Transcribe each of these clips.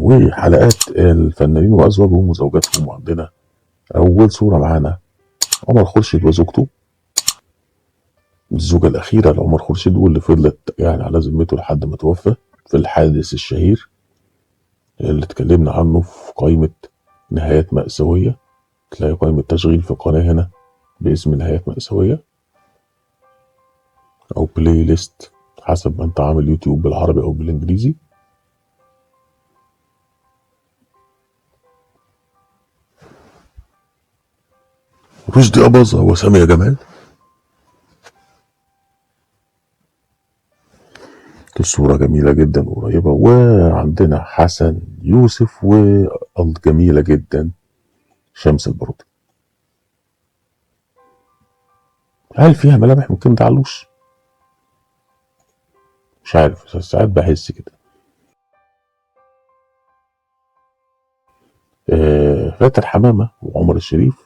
وحلقات الفنانين وأزواجهم وزوجاتهم. وعندنا أول صورة معانا عمر خورشيد وزوجته، الزوجة الأخيرة لعمر خورشيد واللي فضلت يعني على ذمته لحد ما توفى في الحادث الشهير اللي اتكلمنا عنه في قائمة نهايات مأساوية. تلاقي قائمة تشغيل في القناة هنا باسم نهايات مأساوية أو playlist حسب ما أنت عامل يوتيوب بالعربي أو بالإنجليزي. رشدي أباظة وسامية جمال، الصورة جميلة جدا وقريبة. وعندنا حسن يوسف والجميلة جدا شمس البارودي. هل فيها ملامح من كندا علوش؟ مش عارف، ساعات بحس كده. فاتن حمامة وعمر الشريف.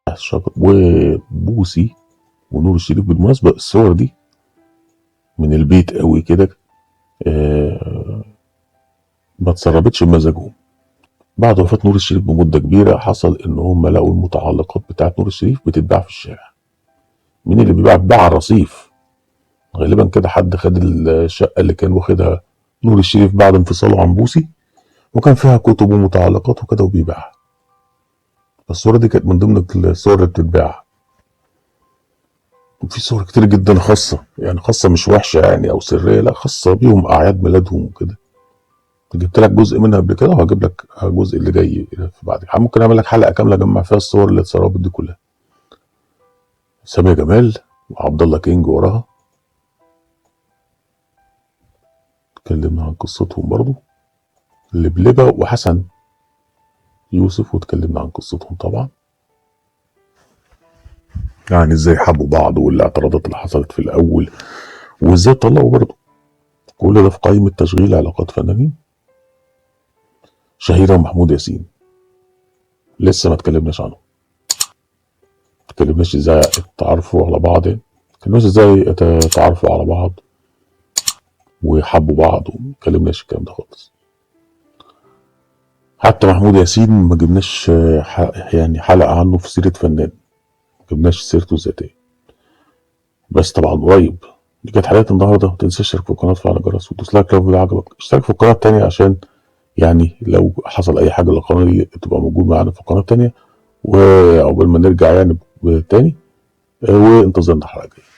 الشجر وبوسي ونور الشريف. بالمناسبة الصور دي من البيت قوي كده، ما اتسربتش بمزاجهم. بعد وفاة نور الشريف بمدة كبيرة حصل ان هم لقوا المتعلقات بتاعت نور الشريف بتتباع في الشارع. مين اللي بيباع؟ باع الرصيف غالبا كده. حد خد الشقة اللي كان واخدها نور الشريف بعد انفصاله عن بوسي، وكان فيها كتب ومتعلقات وكده وبيبيعها. الصورة دي كانت من ضمن الصور اللي بتتباع. وفي صور كتير جدا خاصة، يعني خاصة مش وحشة يعني أو سرية، لا خاصة بيهم أعياد ميلادهم وكده. جبت لك جزء منها قبل كده وهجيب لك الجزء اللي جاي في بعد. ممكن أعمل لك حلقة كاملة أجمع فيها الصور اللي اتسربت دي كلها. سامية جمال وعبد الله كينج وراها، اتكلمنا عن قصتهم برضو. لبلبة وحسن يوسف واتكلمنا عن قصتهم طبعا، يعني ازاي حبوا بعض والاعتراضات اللي حصلت في الاول وازاي اتطلقوا برضو. كل ده في قائمة تشغيل علاقات فنانين. شهيرة ومحمود ياسين لسه ما اتكلمناش عنه، ما اتكلمناش ازاي اتعرفوا على بعض، ما اتكلمناش ازاي اتعرفوا على بعض وحبوا بعض، وما اتكلمناش الكلام ده خالص. حتى محمود ياسين ما جبناش يعني حلقة عنه في سيرة فنان، ما جبناش سيرته الذاتية، بس طبعا قريب. دي كانت حلقة النهاردة. ما تنساش تشترك في القناة وتفعل الجرس وتدوس like لو الفيديو عجبك. اشترك في القناة التانية عشان يعني لو حصل أي حاجة للقناة دي تبقى موجود معانا في القناة التانية، وعقبال ما نرجع يعني تاني. وانتظرنا الحلقة الجاية.